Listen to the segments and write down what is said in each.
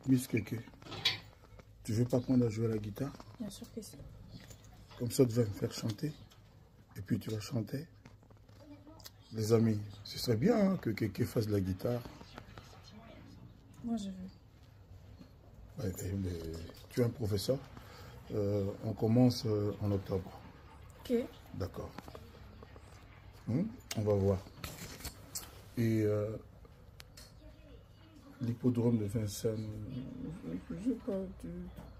Miss Keke, tu veux pas apprendre à jouer la guitare? Bien sûr que si. Comme ça, tu vas me faire chanter. Et puis tu vas chanter. Les amis, ce serait bien, hein, que Keke fasse de la guitare. Moi, je veux. Ouais, mais tu es un professeur. On commence en octobre. Ok. D'accord. On va voir. Et l'hippodrome de Vincennes, je sais pas,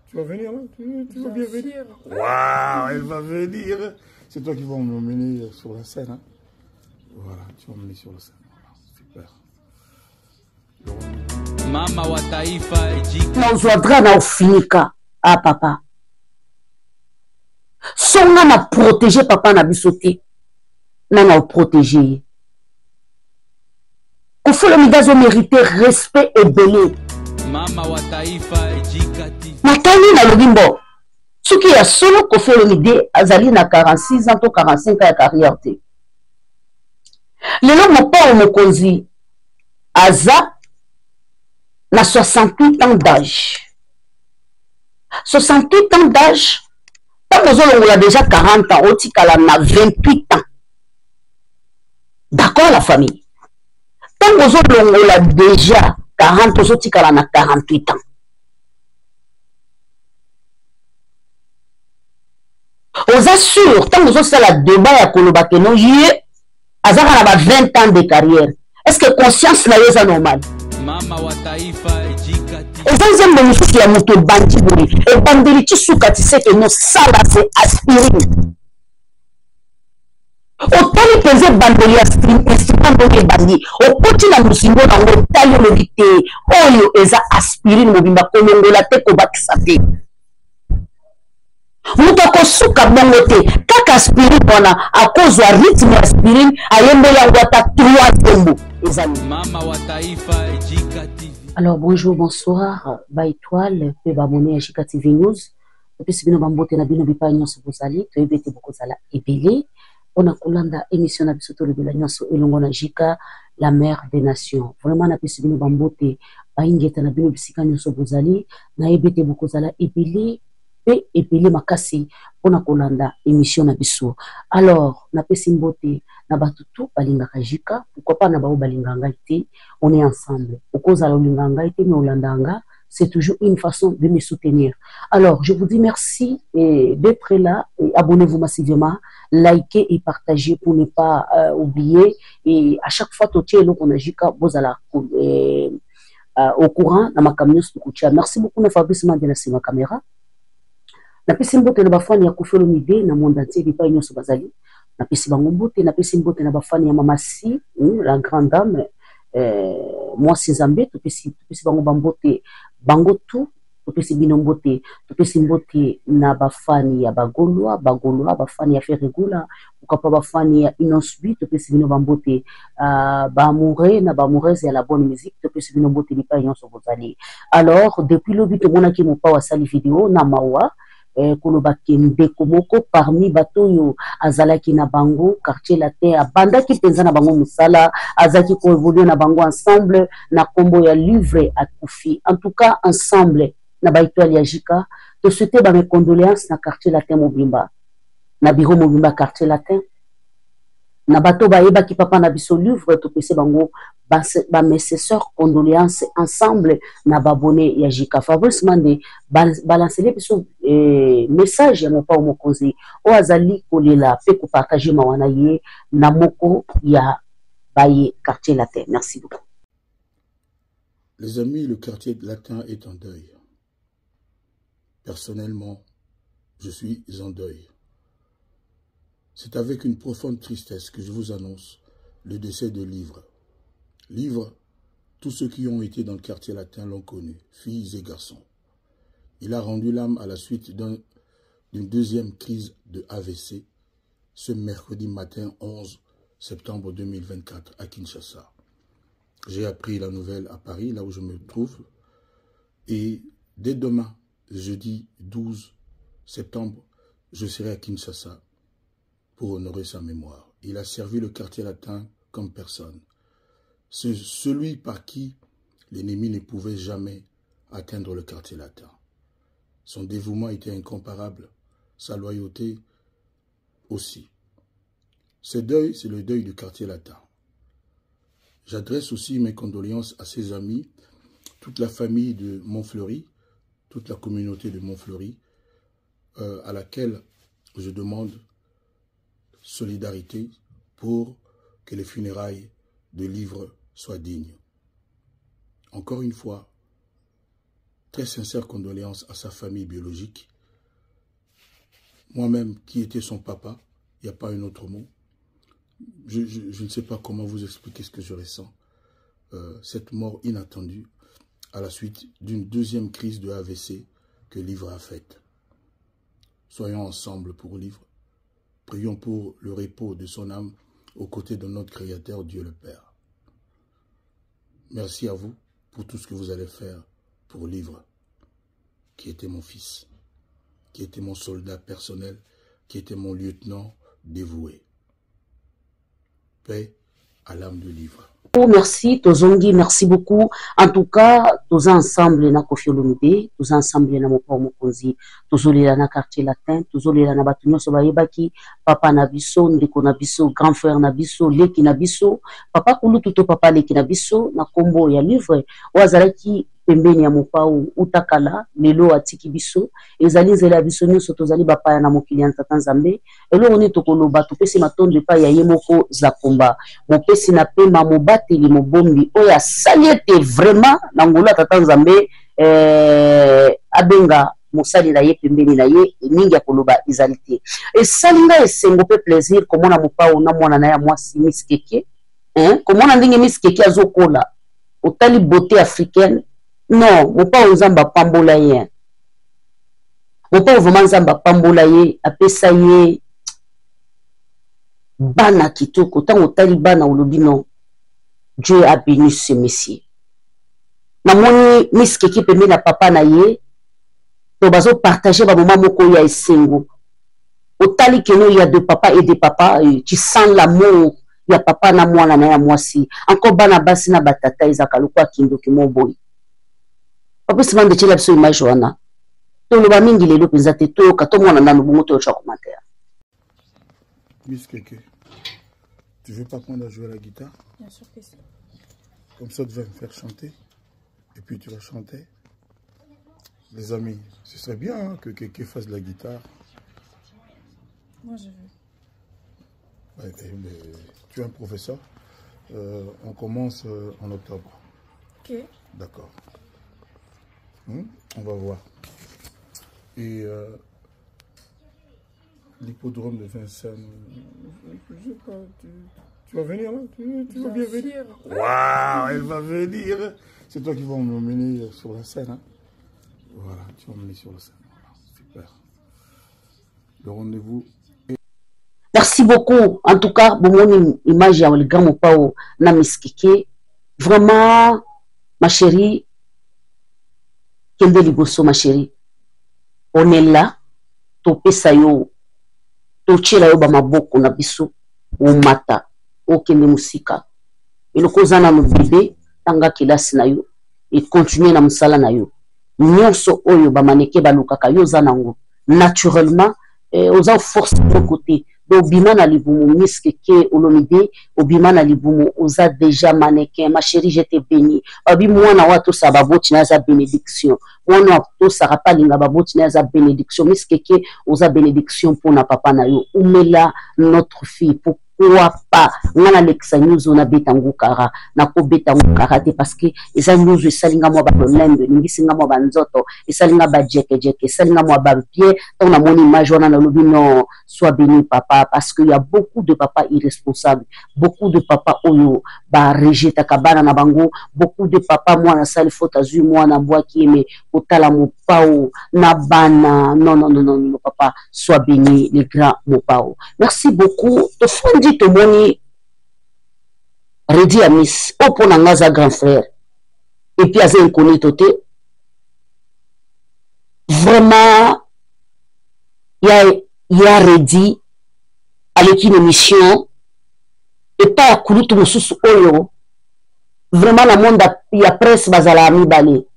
tu vas venir là? Tu vas bien venir? Sûr. Waouh, elle va venir! C'est toi qui vas m'emmener sur la scène. Hein? Voilà, tu vas m'emmener sur la scène. Voilà, super. Mama wa taifa ejika. Na ozwa drap na ofinika. Ah papa. Songa na protéger papa na biso te. Na na protéger ye. Koffi Olomide azo mériter respect ebele. Mama wa taifa ejika TV. Natali nalobi mbo. Soki ya solo Koffi Olomide azali na 46 ans to 45 ans ya carrière te. Lelo mopao mokonzi aza na 68 ans d'âge. 68 ans d'âge, tango ozolongola déjà 40 ans, otikala na 28 ans. D'accord la famille? Tango ozolongola déjà 40, ozotikala na 48 ans. Oza sûr, tango ozosala débat ya koloba ke non, ye azaka na ba 20 ans de carrière. Est-ce que conscience na ye eza normale? Mama wa taifa ejika ti. Eza nzembo mosusu ya moto ebandi boye, ebandeli ti suka ti seke no sala se aspirine. Otali mpenza ebandeli ya instrument ndenge ebandi, okoti na mozindo na yango, otali olobi te oyo eza aspirine mobimba, kolongola te, kobakisa te. Moto akosuka bongo te, kaka aspirine wana akozwa rythme ya aspirine, ayembeli yango ata 3 nzembo. Ezali. Mama wa taifa Ejika TV. Alors bonjour, bonsoir, ba étoile pe ba abonné ya Ejika TV News. Topesi bino ba mbote na bino bipai nyonso bozali, toyebi ete bokozala ebele mpona kolanda émission na biso tolobela nyonso elongo na Jika, la mère des nations. Vraiment napesi bino ba mbote, ba ingeta na bino bisika nyonso bozali, nayebi ete bokozala ebele pe ebele makasi mpona kolanda émission na biso. Alors napesi mbote na bato tout balingaka Jika, pourquoi pas na bao balingaka ngai te, on est ensemble. Okozala olingaka ngai te mais olandaka nga, c'est toujours une façon de me soutenir. Alors, je vous dis merci et d'être là. Et abonnez-vous massivement, likez et partagez pour ne pas oublier. Et à chaque fois, totier eloko na Jika, bozala, au courant na makambo nyonso tokotia. Merci beaucoup na Fabrice Mande na sima caméra. Napesi mbote na bafani ya Koffi Olomide na monde entier bipai nyonso bazali. Napesi bango mbote, napesi mbote na bafani ya Mama Si, la grande dame, mwasi Nzambe, topesi bango bambote, bango tout, topesi bino mbote, topesi mbote na bafani ya Bagolois, Bagolois, bafani ya Ferre Gola, pourquoi pas bafani ya Innoss'B, topesi bino bambote, ba amoureux na ba amoureuse ya la bonne musique, topesi bino mbote bipai nyonso bozali. Alors, depuis lobi tomonaki mopao asali vidéo na mawa, koloba ke ndeko moko parmi bato oyo azalaki na bango quartier latin, abandaki mpenza na bango mosala, azalaki koévoluer na bango ensemble na kombo ya Livre akufi. En tout cas, ensemble na ba étoile ya Jika, to souhaiter ba mes condoléances na quartier latin mobimba, na bureau mobimba quartier latin, na bato bayebaki papa na biso Livre, topesi bango ba mes sœurs condoléances ensemble na babone ya Jika. Fabrice Mande balancele biso message ya mopao mokonzi oyo azali kolela pe kopartager mawa na ye na moko ya baye quartier latin. Merci beaucoup. Les amis, le quartier latin est en deuil. Personnellement, je suis en deuil. C'est avec une profonde tristesse que je vous annonce le décès de Livre. Livre, tous ceux qui ont été dans le quartier latin l'ont connu, filles et garçons. Il a rendu l'âme à la suite d'une deuxième crise de AVC ce mercredi matin 11 septembre 2024 à Kinshasa. J'ai appris la nouvelle à Paris, là où je me trouve, et dès demain, jeudi 12 septembre, je serai à Kinshasa pour honorer sa mémoire. Il a servi le quartier latin comme personne. C'est celui par qui l'ennemi ne pouvait jamais atteindre le quartier latin. Son dévouement était incomparable, sa loyauté aussi. Ce deuil, c'est le deuil du quartier latin. J'adresse aussi mes condoléances à ses amis, toute la famille de Montfleury, toute la communauté de Montfleury, euh, à laquelle je demande solidarité pour que les funérailles de Livre soient dignes. Encore une fois, très sincère condoléances à sa famille biologique. Moi-même, qui était son papa, il n'y a pas un autre mot. Je, je, ne sais pas comment vous expliquer ce que je ressens. Euh, cette mort inattendue à la suite d'une deuxième crise de AVC que Livre a faite. Soyons ensemble pour Livre. Prions pour le repos de son âme aux côtés de notre Créateur Dieu le Père. Merci à vous pour tout ce que vous allez faire pour Livre, qui était mon fils, qui était mon soldat personnel, qui était mon lieutenant dévoué. Paix à l'âme du livre. Oh, merci tozongi merci beaucoup en tout cas toza ensemble na Koffi Olomide toza ensemble na mopao mokonzi tozolela na quartier latin tozolela na bato nyonso bayebaki papa na biso ndeko na biso grand frère na biso leki na biso papa kulutu to papa leki na biso na kombo ya livre oyo azalaki pembeni ya mopao uta kala lelo atiki biso ezali nzela ya biso nyonso tozali bapaya na mokili ya tata nzambe eloko nini tokoloba topesi matondo epai ya ye moko zakomba mopesi na pema mobateli mobombi oyo asali ete vraiment na ngolu ya tata nzambe eh, abenga mosali na ye pembeni na ye mingi ya koloba ezali te esali ngai esengo mpe plaisir komona mopao na mwana na ye ya mwasi miss keke hein? komona ndenge miss keke azokola otali beauté africaine non mopao nzambe apambola ye mopao vraiment nzambe apambola ye apesa ye bana kitoko ntango otali bana olobi non dieu a béni ce monsieur namoni miss keke pembeni na papa na ye to bazopartage bamoma moko ya esengo otali keno ya de papa et de papa tu sens l'amour ya papa na mwana na ya mwasi encore bana basi na batata ezalaka lokola kindoki mo boye papa simande etyela biso image wana toloba mingi lelo mpenza te toyoka tomona nano bongo toyotya commentaire Miss Keke, tu veux pas apprendre à jouer la guitare Bien sûr que si. Comme ça, tu vas me faire chanter. Et puis tu vas chanter. Les amis, ce serait bien hein, que Keke fasse de la guitare. Moi, je veux. Ouais, mais tu es un professeur. Euh, on commence euh, en octobre. Ok. D'accord. Hmm? On va voir. Et euh, l'hippodrome de Vincennes, je sais pas, tu, tu vas venir là Tu, tu vas bien venir Waouh, elle va venir C'est toi qui vas m'emmener sur la scène. Hein? Voilà, tu vas m'emmener sur la scène. Voilà, super. Le rendez-vous est... Merci beaucoup. En tout cas, bomoni image ya le grand mopao na Miss Keke. Vraiment, ma chérie, kende liboso ma chérie. On est là, topesa yo, totiela yo ba maboko na biso, omata, okende mosika. Eloko oza nanu bebe, tanga kelasi na yo, et continue na mosala na yo. Nyonso oyo ba maneke balukaka yo oza nango. Naturellement, eh, oza force moko te. Donc obima na libumu Miss Keke Olomide, obima na libumu oza déjà mannequin. Ma chérie, je te bénis. Babi mwana wa tosaka baboti na aza bénédiction. Mwana wa tosaka pa linga baboti na aza bénédiction. Miss Keke oza bénédiction pona papa na yo. Umela notre fille pour pourquoi pas nga nalekisa news oyo nabeta yango kara nakobeta yango kara te parce que eza news esali nga mwa balolendo elingisi nga mwa banzoto esali nga bajekejeke esali nga mwa babien ntango namoni image wana nalobi non sois béni papa parce que ya beaucoup de papa irresponsable beaucoup de papa oyo barejetaka bana na bango beaucoup de papa mwana asali faute azwi mwana abwaki ye me kotala mopao na bana non non non non papa sois béni le grand mopao merci beaucoup tofandi tomoni redi ya miss oyo mpo na nga aza grand frère epuis aza incognito te vraiment ya, ya redi aleki na émission epai ya kulutu mosusu oyo vraiment na monde ya presse bazalaka mibale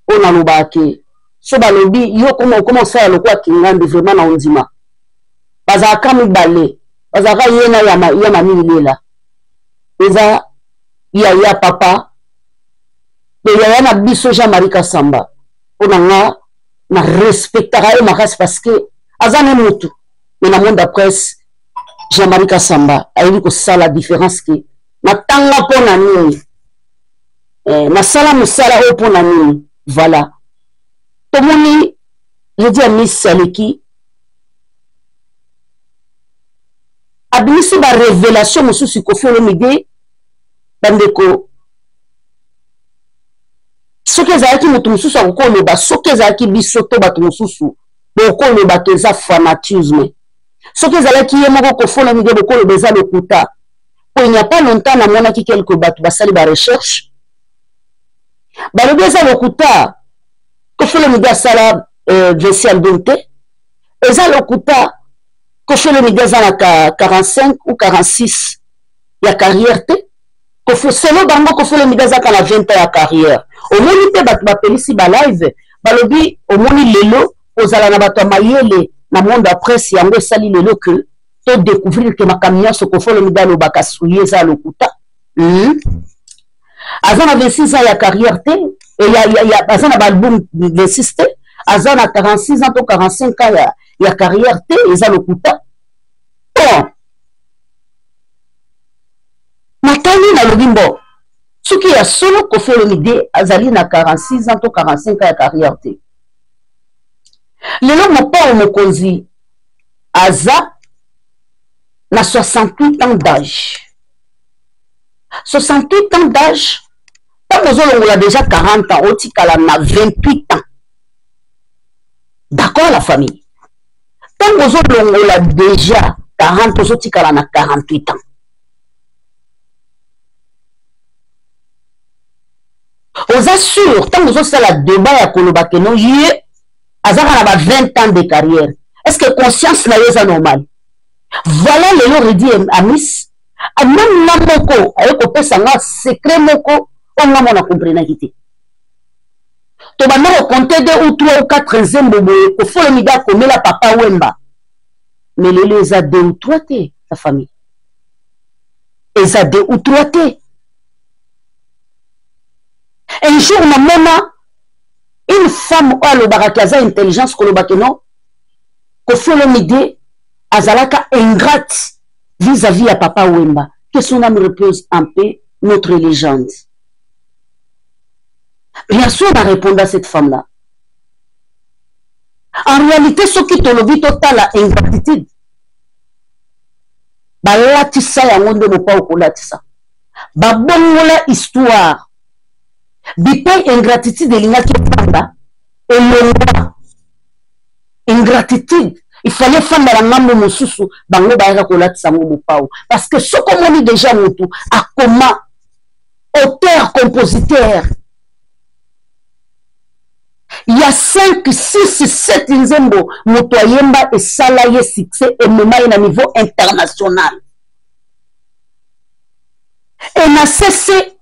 Oyo nalobaka ke so balobi yo koma okoma osala lokola kingandi, vraiment na ondima. Bazalaka mibale, bazalaka ye na yama, yama nini lela eza yaya papa me yaya na biso Jean-Marie Kasamba. Mpo na nga na respectaka ye makasi parce que aza ne mutu, mais na monde ya presse Jean-Marie Kasamba ayebi kosala différence ke natanga mpo na nini, nasala mosala oyo mpo na nini. Voilà, tomoni Reddy Amisi aleki abimisi ba révélation mosusu. Koffi Olomide, bandeko, soki ezalaki moto mosusu akoki koloba, soki ezalaki biso to bato mosusu, bokoloba ke eza fanatisme. Soki ezalaki ye moko Koffi Olomide, bokoloba eza lokuta. Po il n'y a pas longtemps namonaki quelque bato basali ba recherche, balobi eza lokuta, Koffi Olomide asala 26 album te, eza lokuta, Koffi Olomide aza na 45 ou 46 ya carrière te. Koffi, selo bango, Koffi Olomide azaka na 20 ans ya carrière. Omoni mpe bato bapelisi balive, balobi omoni lelo kozala na bato ya mayele na monde ya presse, yango esali lelo ke to découvrir ke makambo nyonso Koffi Olomide alobaka suye eza lokuta. Aza na 26 ans ya carrière te, aza na baalbum 26 te, aza na 46 ans to 45 ans ya carrière te, eza lokuta. Bon, natali, nalobi mbo soki ya solo Koffi Olomide azali na 46 ans to 45 ans ya carrière te, lelo Mopao Mokonzi aza na 68 ans d'âge. 68 ans d'âge, ntango ozolongola déjà 40 ans, otikala na 28 ans. D'accord la famille, ntango ozolongola déjà 40, ozotikala na 48 ans. Oza sûr ntango ozosala débat ya koloba ke no ye azaka na ba 20 ans de carrière, est ce que conscience na ye eza normale? Voilà, lelo Reddy Amisi même nga moko aye kopesa nga secret moko oyo nga mona comprenaki te. Tobanda kocompter 2 ou 3 ou 4 nzembo boye Koffi Olomide akomela Papa Wemba, mais lelo eza 2 ou 3 te. Sa famille eza 2 ou 3 te. Un jour namona une femme oyo alobaka ke aza intelligence, kolobaka non, Koffi Olomide azalaka ingrate vis-à-vis ya Papa Wemba, que son âme repose en paix, notre légende. Bien sûr, on a répondu à cette femme là. En réalité, soki tolobi totala ingratitude, balatisa yango nde Mopao kolatisa, babongola histoire bipai ingratitude elingaki efanda, elongwa ingratitude, il fallait fanda na ngambo mosusu, bango bayaka kolatisa yango Mopao. Parce que soki omoni déjà motu akoma auteur compositeur ya 5 6 7 nzembo, moto ayemba esala ye succès, emema ye na niveau international, e na sese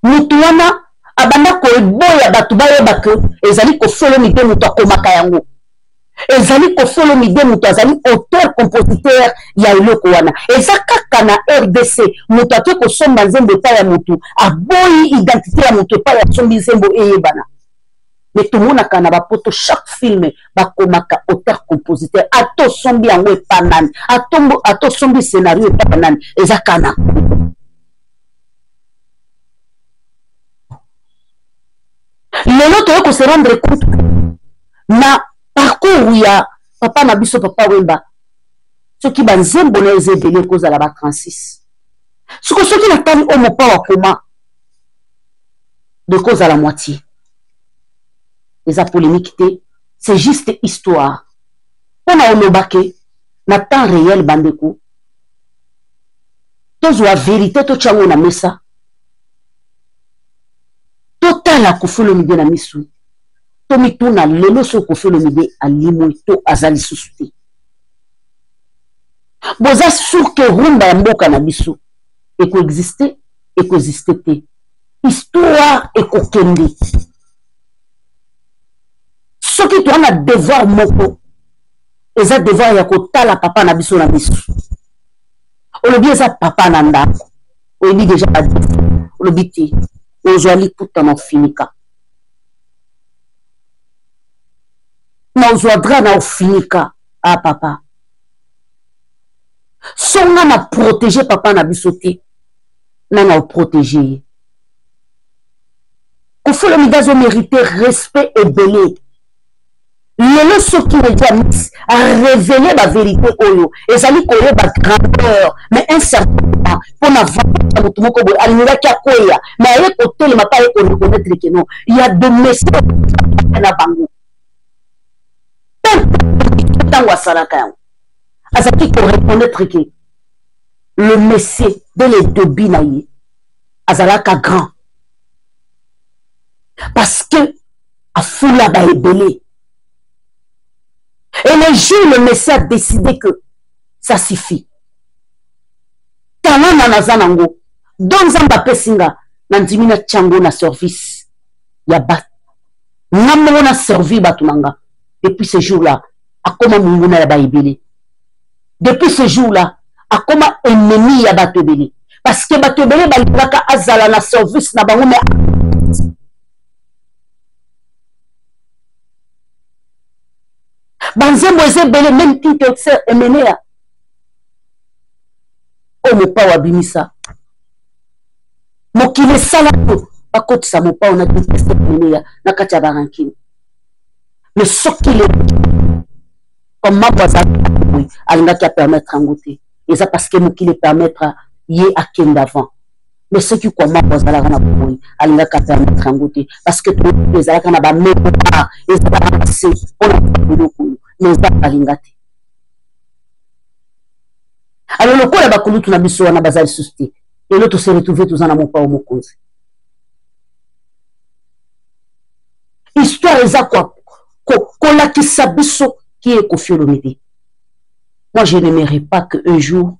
motu wana abanda koboya bato bayeba ke ezali Koffi Olomide moto akomaka yango, ezali Koffi Olomide moto azali auteur compositeur ya eloko wana. Eza kaka na RDC, moto ake kosomba nzembo epai ya motu, aboyi identité ya moto epai asombi nzembo eyebana. Mais tomonaka na bapoto, chaque film bakomaka auteur compositeur, ata osombi yango epa nani, ata osombi scénario epa nani, eza kana. Lelo toye kose rendre compte na parcours ya papa na biso Papa Wemba, soki banzembo na eza ebele, ekozala ba 36. Siko soki natali oyo Mopao akoma, ekozala moitié. Eza polémique te, c'est juste histoire mpona oloba ke na temps réel, bandeko, tozwa vérité, totya yango na mesa, totala Koffi Olomide na misu, tomituna lelo soki Koffi Olomide alimwe to aza lisusu te, boza sûr ke rumba ya mboka na biso ekoexiste? Ekoexiste te, histoire ekokende. Soki toza na devoir moko, eza devoir ya kotala papa na biso na miso. Olobi eza papa na ndako, oyebi deja ba olobi te ozwa liputa na ofinika na ozwa dra na ofinika. Ah papa, songa na protéger papa na biso te, na na oprotéger ye. Koffi Olomide azo mériter respect ebele. Lelo soki Media Mix a révélé ba vérité oyo ezali koyeba grandeur, mais un certain moment mpo na ya moto moko boye alingaki akweya, mais aye kotelema mpe aye koreconnaitre que non, il y a de messieurs na bango. Ntango asalaka yango azalaki koreconnaitre que le messie dès le début na ye azalaka grand, parce que afula ba ebele. Et le jour le messie a décidé que ça suffit, talent na naza nango don Nzambe apesi nga, na ndimi na tiango na service ya bato nga moko, na servir bato na nga. Depuis ce jour là akoma monguna ya ba ebele. Depuis ce jour là akoma ennemi ya bato ebele, parce que bato ebele balingaka azala na service na bango. Mais banzembo eza ebele, même Kintoxer emenea oyo Mopao abimisa, mokili esala to bakotisa Mopao na Kintoxer emenea na kati ya barankine. Mais soki le comme mambo azali boye, alingaki apermettre yango te. Eza parce que mokili epermettre ye akende avant. Mais soki kwa mambo azalaka na bomoi, alingaki apermettre yango te, parce que ezalaka na bamémoire, ezalaka na se mpona biloko oyo, mais eza alinga te. Alors lokola bakulutu na biso wana baza lisusu te, lelo tose retrouve toza na Mopao Mokonzi. Histoire eza kolakisa biso qui est Koffi Olomide. Moi, je n'aimerais pas que un jour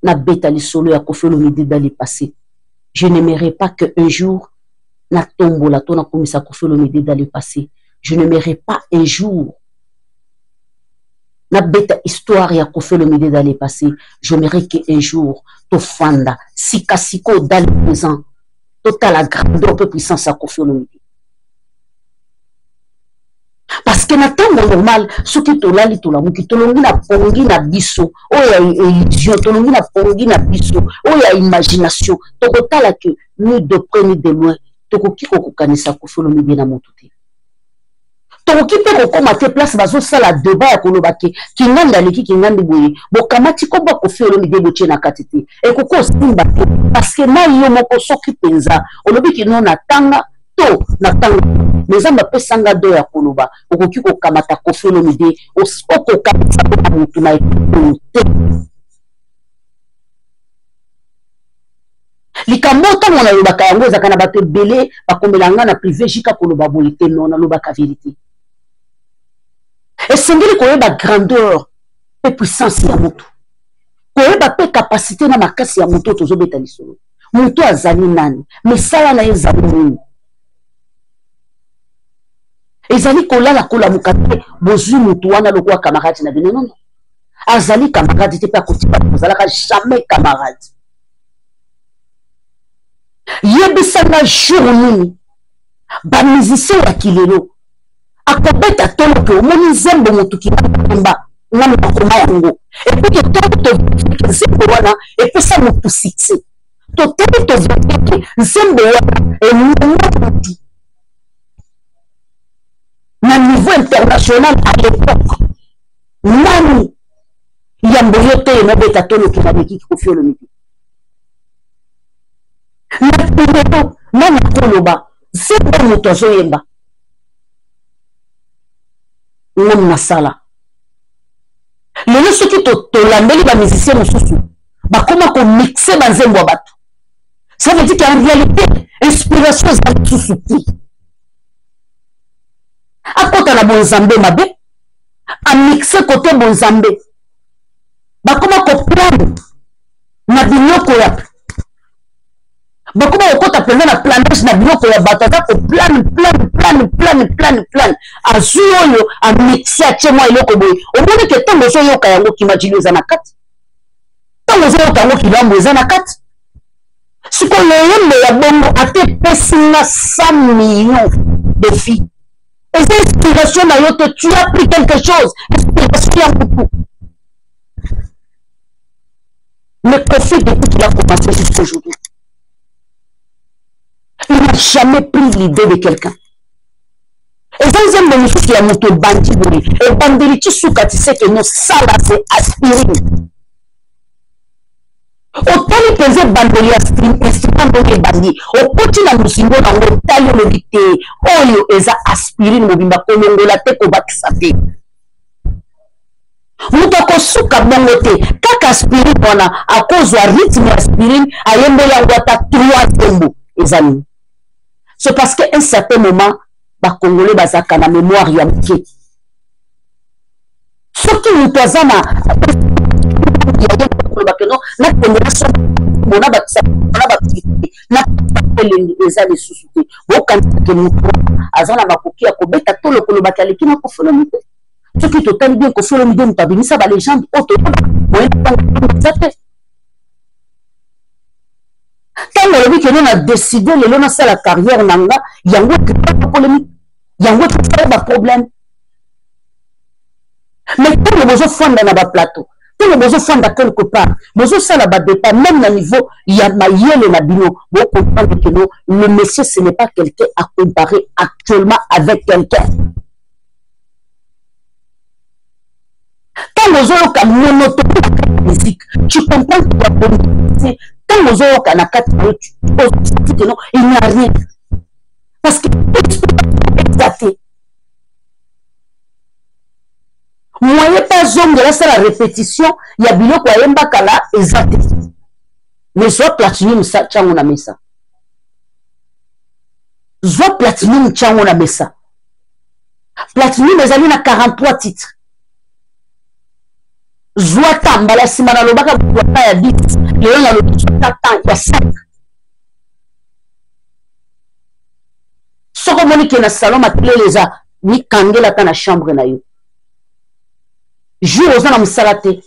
nabeta lisolo ya Koffi Olomide dans le passé. Je n'aimerais pas que un jour natombola to nakomisa Koffi Olomide dans le passé. Je n'aimerais pas un jour nabeta histoire ya Koffi Olomide dans le passé. J'aimerais que un jour tofanda sikasiko dans le présent, totala grandeur mpe puissance ya Koffi Olomide. Parce que na ntango normal, soki tolali, tolamuki, tolongi na pongi na biso oyo ya illusion, tolongi na pongi na biso oyo ya imagination, tokotala ke ni de près ni de loin tokoki kokokanisa Koffi Olomide na motu te. Tokoki mpe kokóma te place bazosala débat ya koloba ke Kingandi aleki Kingandi boye, bokamati komba Koffi Olomide botie na kati te, ekoki osimba te. Parce que na yo moko, soki mpenza olobi kino na tanga to na ntango me Nzambe apesanga do ya koloba, okoki kokamata Koffi Olomide okokamisa na motu na ekolo te. Likambo ntango nalobaka yango, ezalaka na bato ebele bakomela nga na privé jika koloba boye te. Non, nalobaka vérité. Esengeli koyeba grandeur mpe puissance ya motu, koyeba mpe capacité na makasi ya motu oyo tozobeta lisolo. Motu azali nani? Misala na ye ezali nini? Ezali kolala kolamuka te bozwi motu wana lokola camarade na bino. Nono, azali camarade te, mpe akotika kozalaka jamais camarade. Yebisanga jour nini bamusicien ya kilelo akobeta tolo ke omoni nzembo motu kinamba nanu bakoma yango, et puis ke tolo tovike nzembo wana epesa motu succès, totali tovike ke nzembo wana emema motu na niveau international à l'époque. Nani yambo yo te emobeta tolo ke balekiki Koffi Olomide na kilelo? Nani akoloba nzembo moto azoyemba ngam nasala? Lelo soki tolandeli bamusicien mosusu bakóma komixe banzembo ya bato, ça veut dire qu'en réalité inspiration eza lisusu te. Akɔta na bonzambe mabe, amixe kote bonzambe, bakóma koplane na biloko ya bakóma kokɔta mpenza na planage na biloko ya bato, aza koplane plane plane plane plane. nani plan azwi oyo amixe atie mwa eloko boye, omoni ke ntango ozoyoka yango kimajili eza na kati, ntango ozoyoka yango kilambo eza na kati. Sikoyo loyembo ya bongo ata epesi nga 100 millions de filles, eza inspiration na yo te, tu as pris quelque chose, inspiration ya mutu. Mais Koffi, depuis qu'il a commencé jusqu'aujourd'hui, il n'a jamais pris l'idée de quelqu'un. Eza nzembo mosusu ya moto ebandi boye, ebandeli ti suka, ti seke mosala se aspirine. Otali mpenza ebandeli ya instrument ndenge ebandi, okoti na mozindo nango, otali, olobi te oyo eza aspirine mobimba, kolongola te, kobakisa te. Moto akosuka bongo te, kaka aspirine wana akozwa rythme ya aspirine, ayembeli yango ata 3 nzembo eza nini. C'est parce que un certain moment bakongole bazalaka na mémoire ya moke. Soki moto aza na koloba keno nakende nasomona bakisa na bapilipili na elengi eza lisusu te, bokanisake moto aza na makoki ya kobeta to lokolobaki aleki na Koffi Olomide. Soki totali bien, Koffi Olomide moto abimisa balegende oyo toyeba boyeba te. Ntango alobi keno na décide lelo nasala carrière na nga, yango ekreaka polémique, yango ekosala baproblème. Mais ntango bozofanda na baplateau, ntango bozofanda quelque part, bozosala badébat même na niveau ya mayele na bino, bocomprendre que non, le monsieur, ce n'est pas quelqu'un à comparer actuellement avec quelqu'un. Ntango ozoyoka monotonie na kati ya musique, tu comprends que ya bonite. Ntango ozoyoka na kati na yo, ozosenti que non, il n'y a rien, parce que eza te moyen mpe azongela asala répétition ya biloko ayemba kala, eza te. Mais zwa Platinum tiango na mesa, zwa Platinum tiango na mesa. Platinum ezali na 43 titres. Zwa ta mbala nsima nalobaka ata ya 10, lelo nalobi zwa ta temps ya 5. Soki omoni ke na salon makelele eza, mikangela ata na chambre na yo. Jour oza na mosala te,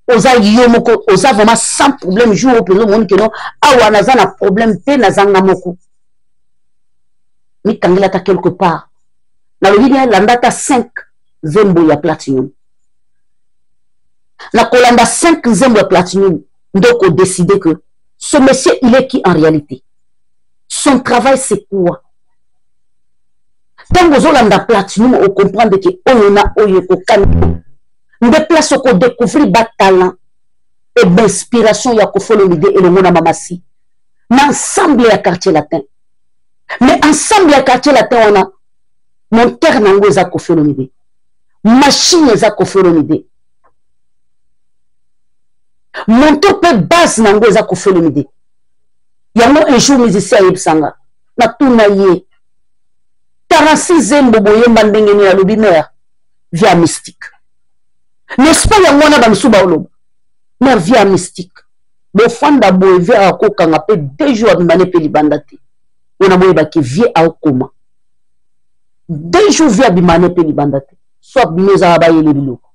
oza yo moko, oza vraiment sans problème, jour oyo mpenza omoni ke no, awa naza na problème te, nazanga moko, mikangela ata quelque part. Nalobi bien, landa ata 5 nzembo ya Platinum. Na kolanda 5 nzembo ya Platinum nde okodécide que ce monsieur, il est qui en réalité, son travail, c'est quoi. Ntango ozolanda Platinum, ocomprendre ke oyo na oyo ekokani nde place okodécouvrir batalent e bainspiration ya Koffi Olomide elongo na Mamasi na ensemble ya Quartier Latin. Mais ensemble ya Quartier Latin wana, montere na yango eza Koffi Olomide, machine eza Koffi Olomide, monto mpe base na yango eza Koffi Olomide. Yango un jour musicien ayebisanga, natuna ye: 46 zembo boyemba ndenge nini? Alobi: mare, via mystique, n'est-ce pas? Yango wana bamisu baoloba: mare, via mystique. Bofanda boye, vie akokanga mpe 2 jours abimane mpe libanda te. Wana boyebaki vie aokoma 2 jours, vie abimane mpe libanda te. So abimi, ezala bayele biloko.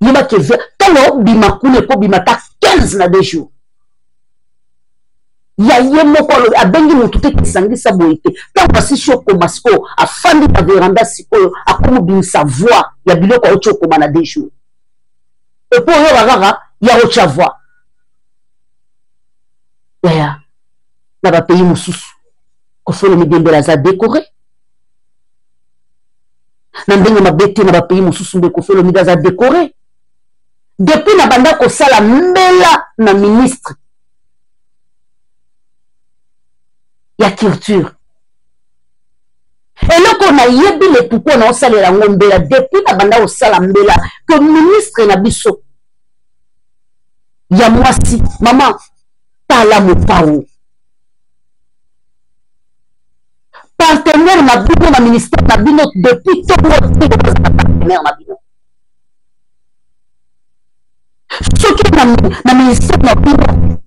Yebaki vie ntango obima kuna, ekobima ta 15 na 2 jours ya ye moko. Alobi abengi motu te, kisangisa boye te. Ntango asisi okoma, sikoyo afandi na veranda, sikoyo akomobimisa voix ya biloko auti okoma na 2 jours. Epo oyoka kaka ya otya voix yaya. Na bapays mosusu, Koffi Olomide mbela aza décoré na ndenge mabe te. Na bapays mosusu nde Koffi Olomide aza décoré. Depuis na banda kosala mbela na ministre ya culture, eloko nayebi le pourquoi naosalela yango mbela, depuis na banda kosala mbela ke ministre na biso ya mwasi, mama tala mopao, partenaire na bino na ministère na bino, depuis ntongo partenaire na bino, soki na ministère na bino.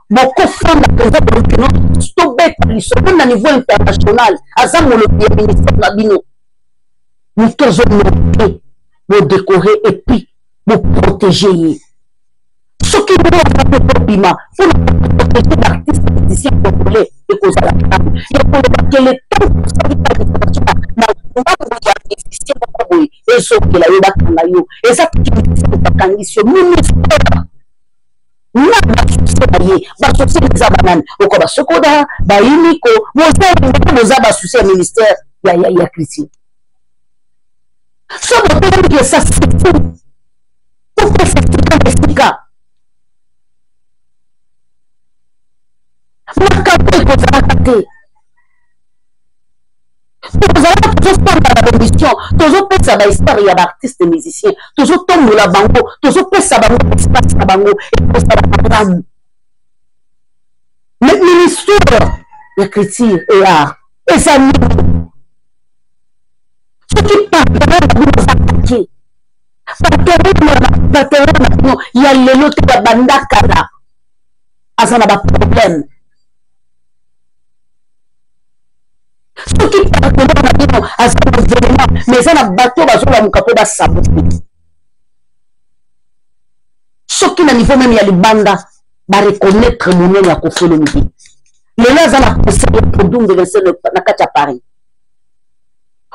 Bokofanda mpenza bolokino tobeta lisolo na niveau international, aza molobi ya ministère na bino, moto azomonte bodekore epuis boprotege ye. Soki mwana mpe kobima mpona koprotege baartiste musicien congolais, ekozala grave ya koloba ke le temps osali administration na ngambo ya musicien moko boye, ezongela yo, bakanga yo, eza musicien bakangisi yo ministère na basusi na ye. Basusi eza banani? Oko basokoda bayiniko boza ndenge boza basusi ya ministère ya culture. So botelemi ke ça suffit, topesa esika na esika, makambo ekozalaka te. Tozalaka tozofanda na baémission, tozopesa bahistoire ya baartiste musicien, tozotombola bango, tozopesa bango espace na bango, ekozala malamu. Mais ministère ya culture et art eza nini? Soki partenaire na bino aza kake, partenaire na bino ya lelo te, babanda kala, aza na baproblème. Soki partenaire na bino aza na gouvernement, mais eza na bato bazolamuka mpo basabote, soki na niveau meme ya libanda bareconnaître monene ya Koffi Olomide, lelo aza na concert ya Podium de Vincennes na kati ya Paris.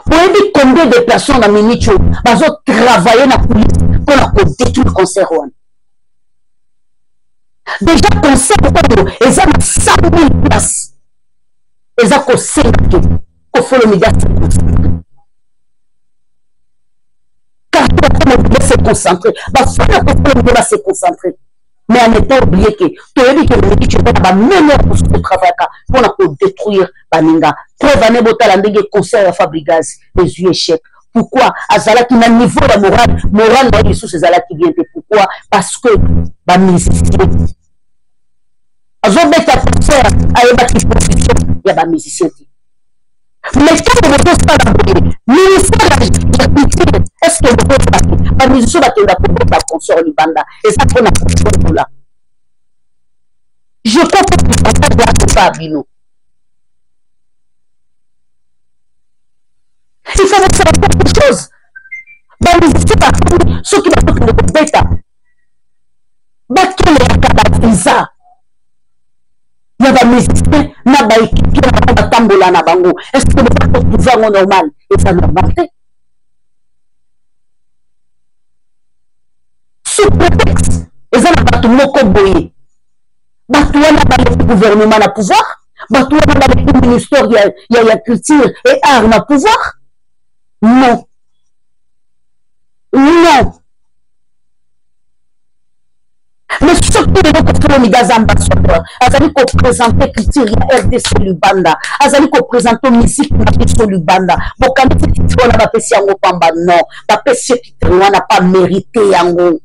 Boyebi combien de personnes na minute oyo bazotravaille na coulisse mpona kodétruire concert wana? Déjà concert oyo eza na 100 000 places, eza kosenga ke Koffi Olomide ase concentre, quartier Olomide se concentre, bafana Koffi Olomide base concentre. Mais à ne pas oublier que toyebi ke minute eza na bameneur mosusu travaillaka mpona kodétruire baninga. Preuve ane, botala ndenge concert ya Fabrigas ezwi échec. Pourquoi? Azalaki na niveau ya moral na ye lisusu ezalaki bien te. Pourquoi? Parce que bamusicien azobeta concert, ayebaki position ya bamusicien te. Mais ntango bozosala boye, ministère ya culture, est ce que bokozaki bamusicien bakenda kobeta concert libanda eza mpona kofongola? Je crois que pourcentage ya kopa bino, il faut bosala quelque chose. Bamusicien bakomi, soki bazokende kobeta, bakelelaka bavisa ya bamusicien na baéquipe na bango batambola na bango. Est ce que boza kotrouve yango normal? Eza normal te. Sous prétexte eza na bato moko boye, bato wana baleki gouvernement na pouvoir, bato wana baleki ministère ya culture et art na pouvoir. Non, non. Mais soki lelo Koffi Olomide aza ambassadeur, azali koprésente culture ya RDC libanda, azali koprésente musique na biso libanda, bokanisi titre wana bapesi yango pamba? Non, bapesi ye titre wana pa mérite yango.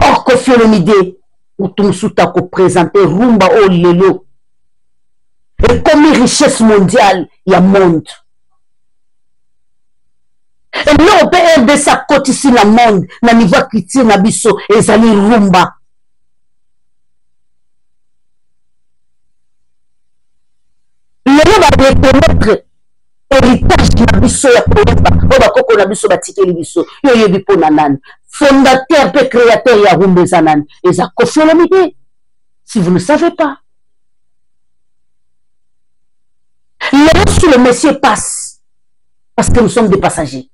Or Koffi Olomide, motu mosusu akoprésente rumba oyo lelo ekomi richesse mondiale ya monde. Eloko mpe RDC akotisi na monde na niveau ya culture na biso ezali rumba. Lelo bareconnaître héritage na biso ya koyemba oyo bakoko na biso batikeli biso. Yo oyebi mpo na nani fondateur mpe créateur ya rumba eza nani? Eza Koffi Olomide. Si vous ne savez pas, lelo si le monsieur passe, parce que nous sommes des passagers,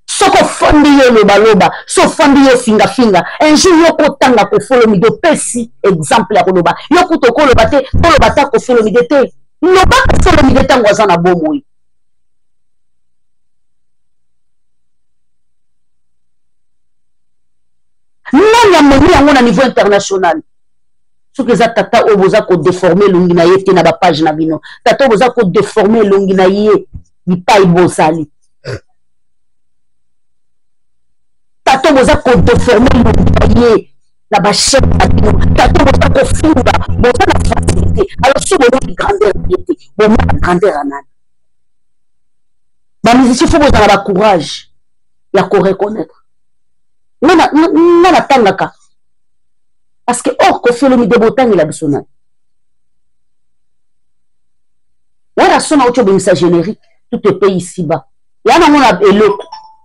soki ofandi yo lobaloba, so ofandi yo fingafinga, un jour yo kotanga Koffi Olomide, opesi exemple ya koloba, yo kuta okoloba te, toloba ta Koffi Olomide te, loba Koffi Olomide ntango aza na bomoi. Nani amemi yango na niveau international? Soki eza tata oyo boza kodeforme elongi na ye te na bapage na bino, tata oyo boza kodeforme elongi na ye bipai bozali, tata oyo boza kodeforme elongi na ye na bachaine na bino, tata oyo boza kofinga, boza na facilité. Alors so bomoni grandeur ye te, bomona grandeur ya nani? Bamusicien, fo bozala bacourage ya koreconnaître. Nga natangaka parce que or Koffi Olomide botangela biso nani? Werrason auti obimisa générique, tout est payé ici bas, ya nango na eloko,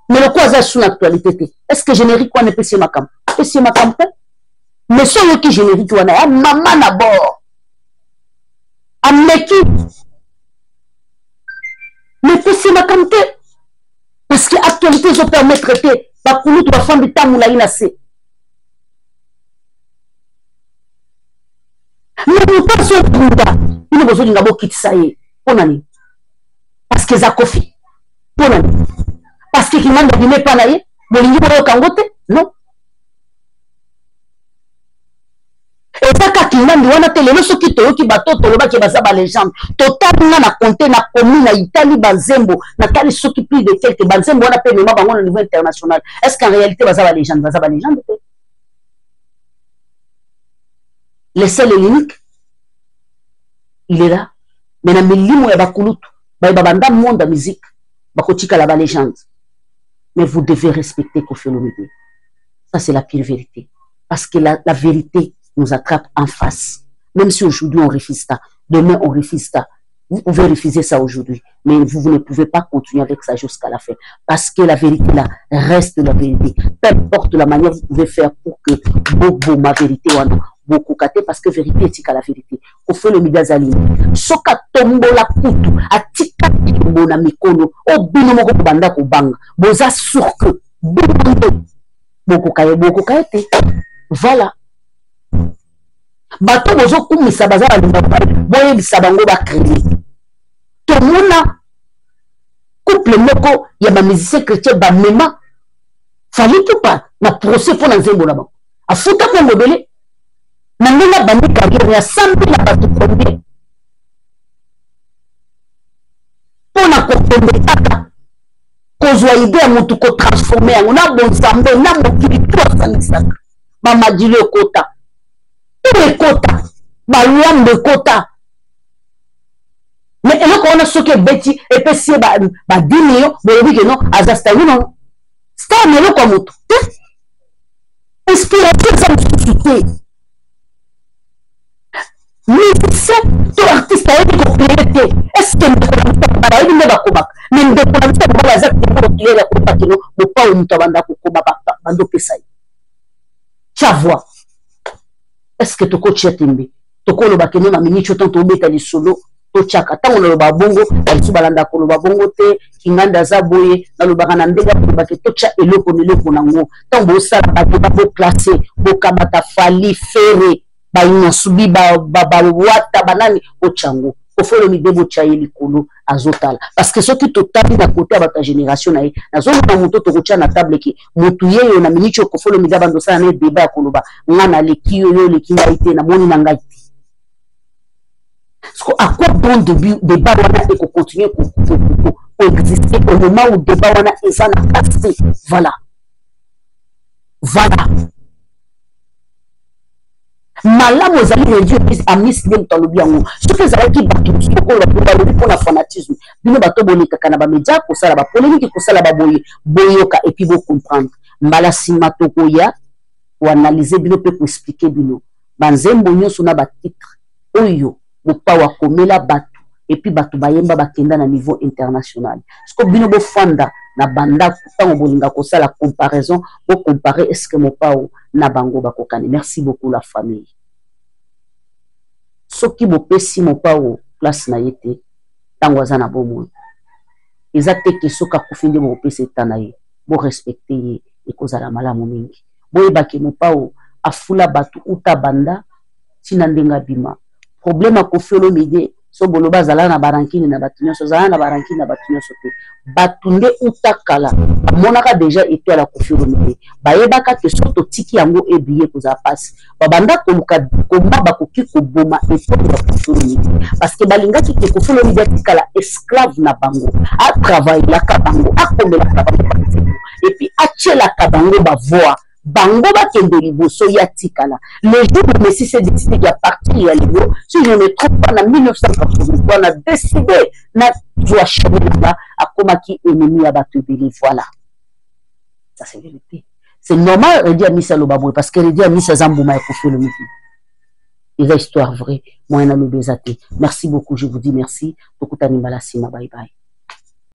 mais lokola aza su na actualité te, est ce que générique wana epesi ye makambo? Epesi ye makambo te. Mais so oyoki générique wana ya mama na bord, ameki, mais epesi ye makambo te, parce que actualité ezopermettre te. Bakulutu bafandi ntango molai na se, mais moto azobunda, bino bozolinga bokitisa ye. Mpo na nini? Parce que eza Koffi. Mpo na nini? Parce que Kinganda bima epa na ye, bolingi boyoka yango te. Non, eza kaka Kingandi wana te. Lelo soki toyoki bato tolobaki baza balégende, totali nga na compte na komi na Itali banzembo, natali soki plus de quelque banzembo wana mpe emema bango na niveau international. Est ce qu'en réalité baza balégende? Baza balégende te. Le seul et l'unique, il est là, mais na milimo ya bakulutu bayeba banda monde ya musique, bakotikala balégende. Mais vous devez respecter Koffi Olomide, ça c'est la pire vérité, parce que la vérité nous attrape en face. Même si aujourd'hui on refuse ça, demain on refuse ça. Vous pouvez refuser ça aujourd'hui, mais vous, vous ne pouvez pas continuer avec ça jusqu'à la fin. Parce que la vérité là reste la vérité. Peu importe la manière vous pouvez faire pour que boboma vérité wana, bokoka te, parce que vérité etika la vérité. Koffi Olomide azali soki atombola kutu, atika kimbo na mikolo o bino moko kobanda kobanga, boza sûr que bino nde bokoka ye, bokoka ye te. Voilà, bato bozokumisa baza balinga, boyebisa bango bacréer. Tomona couple moko ya bamusicien chrétien bamema Fally Ipupa na procès mpo na nzembo na bango, afuta mbongo ebele na ndenge abandi carrière ya sambi na bato combien mpo na kokende kaka kozwa idée ya motu, kotransformer yango na bonzambe na mokili to asangisaka bamadilo ekota to ekota balwambo ekota. Mais eloko wana soki ebeti, epesi ye ba 10 million, bolobi ke non, aza star. Non, star na eloko ya motu te, inspiration eza mosusu te. Musicien to artiste ayebi kocréer te. Est-ce ndeko na biso mobali ayebi nde bakomaka? Mais ndeko na biso mobali aza kende kocréer ya koyeba keno mopao moto abanda kokoma, banda opesa ye tia voix. Est ce que tokotia tembe, tokoloba keno na miniti oyo ntango tobeta lisolo, totiaka ntango naloba bongo, bamosusu balanda koloba bongo te, Kinganda aza boye. Nalobaka na ndenge akolobake totya eloko na eloko nango. Ntango bosala bato boclasser, bokamata Fally, Ferre, bainonsubi, bawata, banani, botya yango. Koffi Olomide, botya ye likolo, azotala, parce que soki totali na côté ya bato ya génération na ye, nazomona moto tokotya na table ke motu yeyo na miniti oyo Koffi Olomide abanda osala na débat ya koloba nga naleki yo, yo oleki ngai te, namoni na ngai te. Parce que à quoi bon débat wana ekocontinue koexister au moment où débat wana eza na place te? Voilà, malamu ezali réduire amis nde moto alobi yango. Soki ezalaki bato mosusu okoyo balobi mpona fanatisme, bino bato bolekaka na bamédia kosala bapolémique, kosala baboye, boyoka et puis bocomprendre. Mbala nsima tokoya koanalyser bino mpe koexpliquer bino banzembo nyonso na batitre oyo Mopao akomela bato et puis bato bayemba, bakenda na niveau international. Siko bino bofanda na bandako, ntango bolinga kosala comparaison, bocompare est ce que Mopao na bango bakokani? Merci beaucoup la famille. Soki bopesi Mopao place na ye te ntango aza na bomoi, eza te ke soki akufi nde bokopesa eta na ye. Borespecter ye, ekozala malamu mingi. Boyebake Mopao afula bato uta banda ntina ndenge abima. Problème ya Koffi Olomide, so boloba azala na barancune na bato nyonso, azala na barancune na bato nyonso te. Bato nde uta kala bamonaka déjà étoile ya Koffi Olomide, bayebaka ke so totiki yango ebie kozala mpasi. Babanda koluka koma bakoki koboma étoile ya Koffi Olomide, parce que balingaki ke Koffi Olomide atikala esclave na bango, atravaillelaka bango, akomelaka bango banzembo et puis atielaka bango bavoix, bango bakende liboso, ya tikala. Le jour où Messi s'est décidé qu'à partir ya lelo, si je ne me trompe pas na 1983, na décidé na zwa chemin nanga, akomaki ennemi ya bato ebele. Voilà, ça c'est vérité. C'est normal Reddy Amisi aloba boye, parce que Reddy Amisi aza mbuma ya Koffi Olomide. Eza histoire vraie, moyen naloba eza te. Merci beaucoup, je vous dis merci. Tokutani mbala nsima, bye bye.